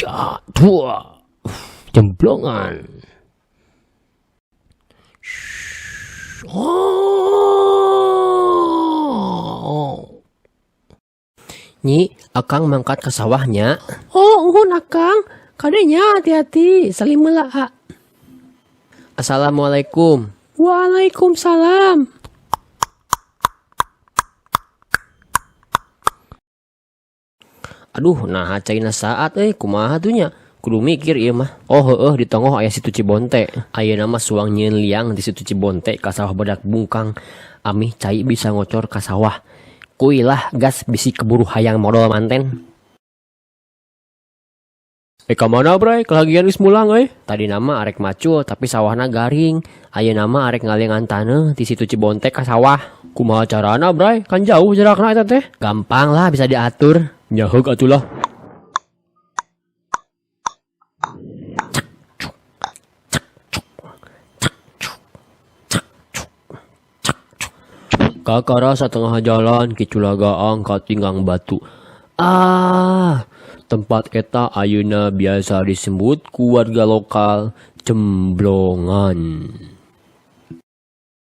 3, 2, jemblongan. Oh. Nyi, akang mangkat ke sawahnya. Oh, uhun akang. Kadenya hati-hati, salim meula. Assalamualaikum. Waalaikumsalam. Aduh, nah caina saat kumaha tuh nya? Kudu mikir ieu mah. Oh heueuh di tonggoh aya situ Cibonte. Ayeuna mah suang nyieun liang di situ Cibonte ka sawah badak bungkang. Amih cai bisa ngocor ka sawah. Kuy lah gas bisi keburu hayang modol manten. Ka mana bray? Kelagian geus mulang euy. Tadi nama arek macul tapi sawahna garing. Ayeuna mah arek ngaliangan taneuh di situ Cibonte ka sawah. Kumaha carana bray? Kan jauh jarakna eta teh. Gampang lah bisa diatur. Nyaheug atulah. Kakara satengah jalan Ki Culagaang katinggang batu. Ah, tempat eta ayeuna biasa disebut ku warga lokal Cemblongan.